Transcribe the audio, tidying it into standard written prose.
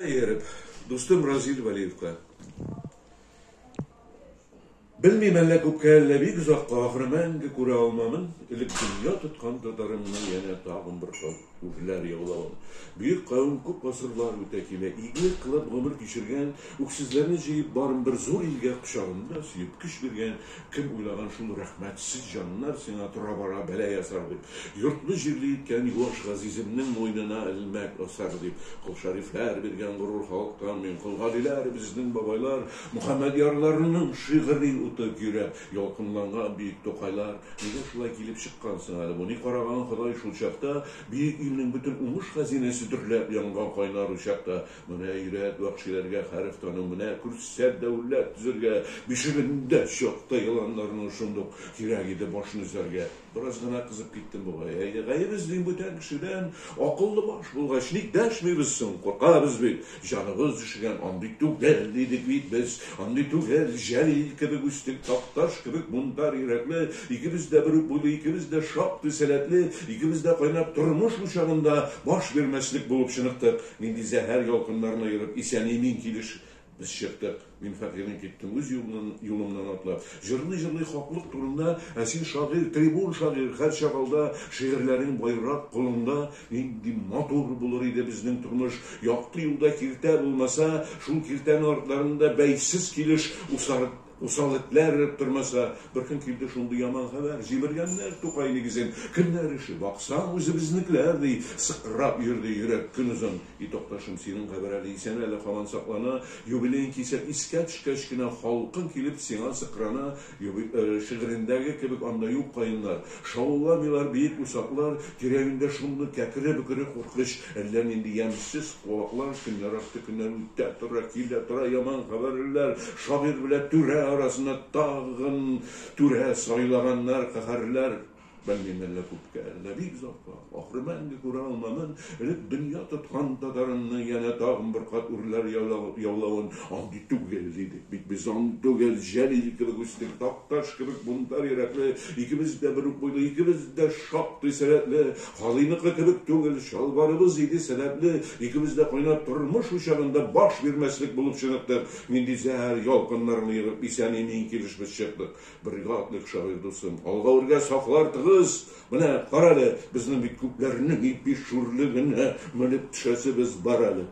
Ияреп, дустым Разил Вәлиевка. Белмим, әллә күпкә, әллә бик озакка, ахыры мәңге күрә алмамын, элек дөнья тоткан татарымның янә тагын бер кат үрләр яулавын. Бөек кавем күп гасырлар үтә килә, игелек кылып гомер кичергән, үксезләрне җыеп, барын бер зур илгә кочагында сөеп көч биргән, Кем уйлаган шул рәхмәтсез җаннар сиңа тора-бара бәла ясар дип, йортлы-җирле иткән юаш газиземнең муенына элмәк асар дип, Колшәрифләр биргән горур халыктан мин, Колгалиләр, безнең бабайлар, Мөхәммәдьярларның шигъри уты көйрәп ялкынланган бөек Тукайлар. Нигә шулай килеп чыккан соң әле бу? Ни караган Ходай шул чакта, бөек илнең бөтен уңыш хәзинәсе дөрләп янган кайнар учакта? Менә өйрәт вәхшиләргә хәреф тану, менә күрсәт дәүләт төзергә, бишегендә чакта еланнарның шундук кирәк иде башын өзәргә. Бераз гына кызып киттем бугай. Әйе, гаеп эзлим бүтән кешедән, акыллы баш булгач, ник дәшмибез соң? Куркабыз бит, җаныбыз өшегән, андый түгел идек бит без, андый түгел, Җәлил кебек үстек, Такташ кебек бунтарь йөрәкле, икебез дә бер үк буйлы, икебез дә шактый сәләтле, икебез дә кайнап тормыш учагында баш бирмәслек булып чыныктык. Нинди зәһәр ялкыннарны ерып, исән-имин килеш без чыктык. Мин фәкыйрен киттем үз юлымнан атлап. Җырлый-җырлый хаклык турында, ә син шагыйрь, трибун шагыйрь, һәрчак алда, шигырьләрең байрак кулыңда. Нинди матур булыр иде безнең тормыш, якты юлда киртә булмаса, шул киртәнең артларында бәйсез килеш усар Усал этләр өреп тормаса, бер көн килде шундый яман хәбәр, җимергәннәр Тукай нигезен, кемнәр эше, баксаң, үзебезнекеләр, ди, сыкрап йөрде йөрәк көнозын. И Такташым, синең кабер әле исән, әле һаман саклана, юбилеең кисәк искә төшкәч кенә, халкың килеп сиңа сыкрана, шигырендәге кебек анда юк каеннар, шауламыйлар биек усаклар, тирә-юньдә шомлы кәкре-бөкре куркыныч, әллә нинди ямьсез куаклар, көннәр арты көннәр үтә тора, килә тора яман хәбәрләр, шагыйрь белән түрә арасына тагын түрә сайлаганнар, каһәрләр. Белмим, әллә күпкә, әллә бик озакка, ахыры мәңге күрә алмамын, элек дөнья тоткан татарымны янә тагын бер кат үрләр яулавын, андый түгел, дидек бит без, андый түгел, Җәлил кебек үстек, Такташ кебек бунтарь йөрәкле, икебез дә бер үк буйлы, икебез дә шактый сәләтле, Халыйныкы кебек түгел, чалбарыбыз иде сәләтле, икебез дә кайнап тормыш учагында баш бирмәслек булып чыныктык, нинди зәһәр ялкыннарны ерып исән-имин килеш без чыктык. Бергә атлыйк, шагыйрь дустым, алга-үргә сафлар тыгыз! Менә, кара әле, безнең бит күпләрнең ипи шүрлегенә менеп төшәсебез бар әле.